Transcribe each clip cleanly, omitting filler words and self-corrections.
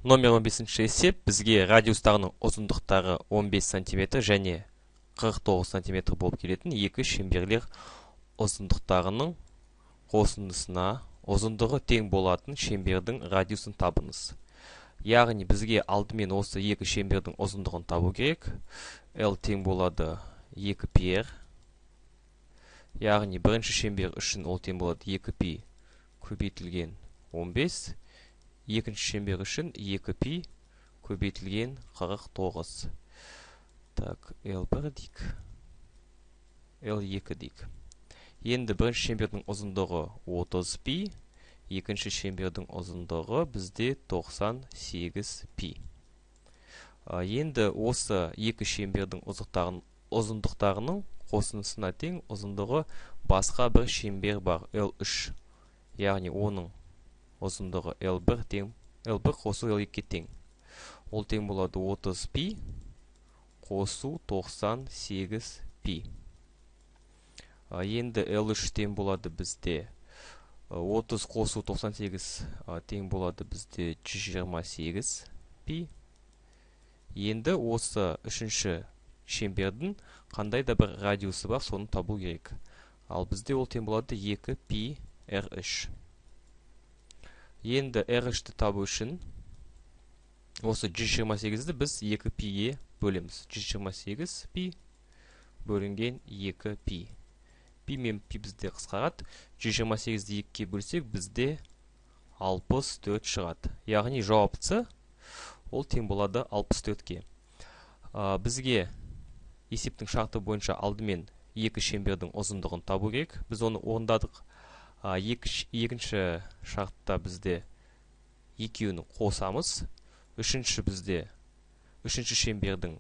Номер 15 есеп бізге радиустарының ұзындықтары 15 см және 49 см болып келетін екі шеңберлер ұзындықтарының қосындысына ұзындығы тең болатын шеңбердің радиусын табыңыз. Яғни бізге алдымен осы екі шеңбердің ұзындығын табу керек. L тең болады 2 πr. Яғни бірінші шеңбер үшін ол тең болады 2 π көбейтілген 15. Екінші шеңбер үшін 2 π көбейтілген 49. Так, L1 дейік, L2 дейік. Енді бірінші шеңбердің ұзындығы 30 π, екінші шеңбердің ұзындығы бізде 98 π. Енді осы екі шеңбердің ұзындықтарының қосындысына тең ұзындығы басқа бір шеңбер бар, L3. Яғни оның ұзындығы L1 тең, L1 қосу L2-ге тең. Ол тең болады 30 π қосу 98 π. Енді L3 тең болады бізде 30 қосу 98 тең болады бізде 128 π. Енді осы үшінші шеңбердің қандай да бір радиусы бар, соны табу керек. Ал бізде ол тең болады 2 π R3. Енді R3-ті табу үшін осы 128-ді біз 2 π-ге бөлеміз. 128 π бөлінген 2 π. Пи мен пи бізде қысқарады. 128-ді 2-ге бөлсек, бізде 64 шығады. Яғни жауап С ол тең болады 64-ке. Бізге есептің шарты бойынша алдымен екі шеңбердің ұзындығын табу керек. Біз оны орындадық. Екінші шартта бізде екеуін қосамыз. Үшінші бізде үшінші шеңбердің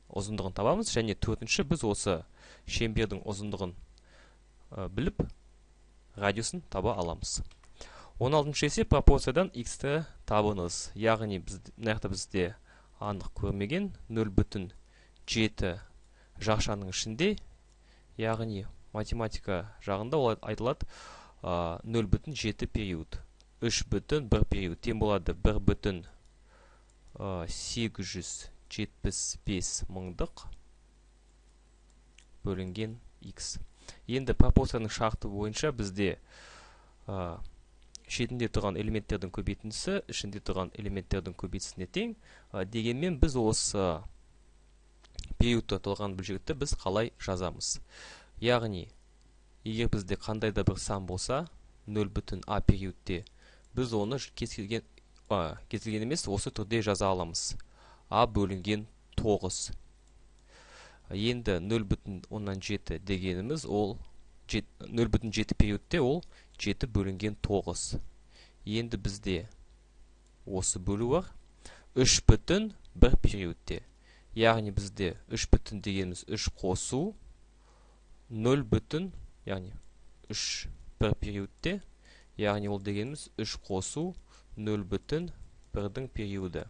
ұзындығын табамыз. Және төртінші біз осы шеңбердің ұзындығын біліп, радиусын таба аламыз. 16 есеп пропорциядан x-ті табыңыз. Яғни мына жақта бізде анық көрмеген 0,7 жақшаның ішінде, яғни математика жағында ол айтылады 0,7 период. 3,1 период тең болады 1,875 мыңдық бөлінген x. Енді пропорцияның шарты бойынша бізде шетінде тұрған элементтердің көбейтіндісі ішінде тұрған элементтердің көбейтіндісіне тең. Дегенмен біз осы периодта тұрған бөлшекті біз қалай жазамыз? Яғни, егер бізде қандай да бір сан болса, 0,а периодте біз оны кез келген емес, осы түрде жаза аламыз. А бөлінген 9. Енді 0,7 дегеніміз ол 0,7 периодте ол 7 бөлінген 9. Енді бізде осы бөлу бар. 3,1 периодте. Яғни бізде 3 бүтін дегеніміз 3 қосу 0 бүтін, яғни 3 бір периодте, яғни ол дегеніміз 3 қосу 0,1-дің периоды.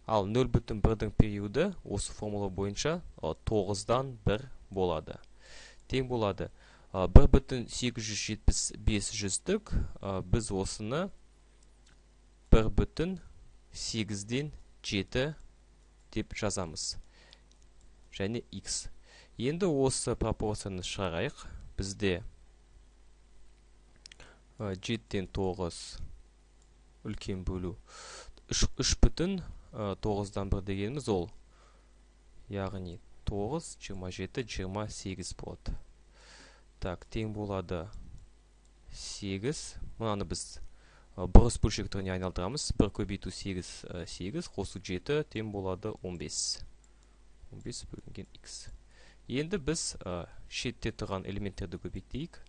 Ал 0,1-дің периоды осы формула бойынша 9-дан 1 болады. Тең болады 1,875 жүздік, біз осыны 1,8-ден 7 деп жазамыз. Және x. Енді осы пропорцияны шығарайық. Бізде 7-ден 9 үлкен бөлу 3,9-дан 1 дегеніміз ол, яғни 9, 27, 28 болады. Так, тең болады 8. Мынаны біз бұрыс бөлшек түріне айналдырамыз. 1 көбейту 8, 8 қосу 7 тең болады 15. 15 бөлінген x. Енді біз шетте тұрған элементтерді көбейтейік.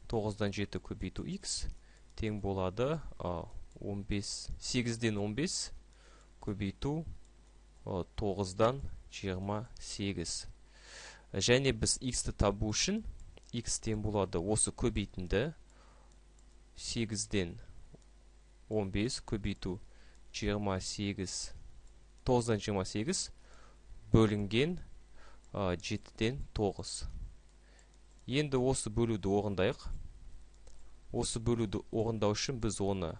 9-дан 7 көбейту x тең болады 15, 8-ден 15 көбейту 9-дан 28. Және біз x-ті табу үшін x тең болады осы көбейтінді 8-ден 15 көбейту 28, 9-дан 28 бөлінген 7-ден 9. Енді осы бөлуді орындайық. Осы бөлуді орындау үшін біз оны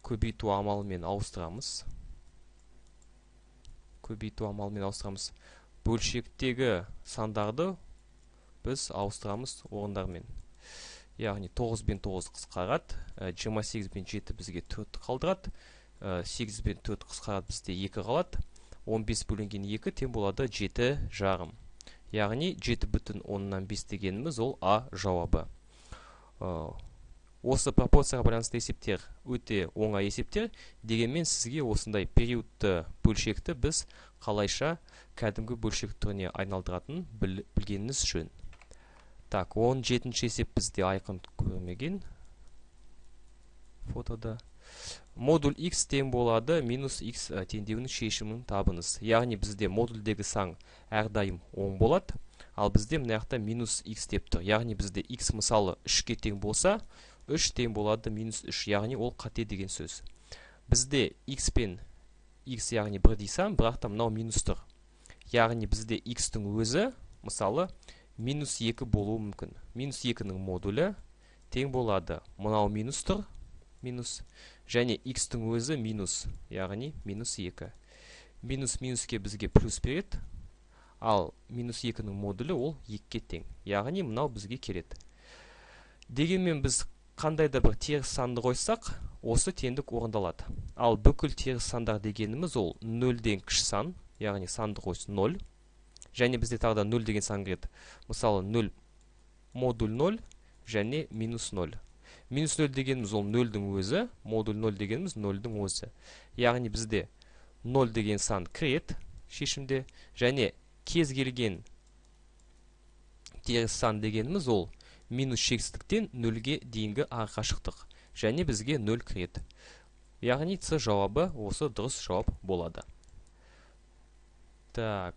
Көбейту амалымен ауыстырамыз. Көбейту амалымен ауыстырамыз. Бөлшектегі сандарды біз ауыстырамыз орындармен. Яғни 9 бен 9 қысқарады, 28 бен 7 бізге 4 қалдырады, 8 бен 4 қысқарады, бізде 2 қалады. 15 бөлінген 2 тең болады 7,5. Яғни 7,5 дегеніміз ол А жауабы. Осы пропорцияға байланысты есептер өте оңай есептер. Дегенмен сізге осындай периодты бөлшекті біз қалайша кәдімгі бөлшек түріне айналдыратынын білгеніңіз жөн. Так, 17-ші есеп бізде айқын көрмеген фотода. Модуль x тең болады минус x теңдеуінің шешімін табыңыз. Яғни бізде модульдегі сан әрдайым оң болады, ал бізде мына жақта минус x деп тұр. Яғни бізде x мысалы 3-ке тең болса, 3 тең болады минус 3, яғни ол қате деген сөз. Бізде x пен x, яғни бірдей сан, бірақ та мынау минус тұр. Яғни бізде x-тің өзі мысалы минус 2 болуы мүмкін. Минус 2-нің модулі тең болады. Мынау минус тұр, минус, және x-тің өзі минус, яғни минус 2. Минус минуске бізге плюс береді, ал минус 2-нің модулі ол 2-ге тең. Яғни мынау бізге келеді. Дегенмен біз қандай да бір теріс санды қойсақ, осы теңдік орындалады. Ал бүкіл теріс сандар дегеніміз ол 0-ден кіші сан, яғни сандық ось 0. Және бізде тағы да 0 деген сан кіреді. Мысалы 0 модуль 0 және минус 0. Минус 0 дегеніміз ол 0-дің өзі, модуль 0 дегеніміз 0-дің өзі. Яғни бізде 0 деген сан кіреді шешімде, және кез келген теріс сан дегеніміз ол минус шексіздіктен 0-ге дейінгі арақашықтық. Және бізге 0 кіреді. Яғни С жауабы осы дұрыс жауап болады. Так.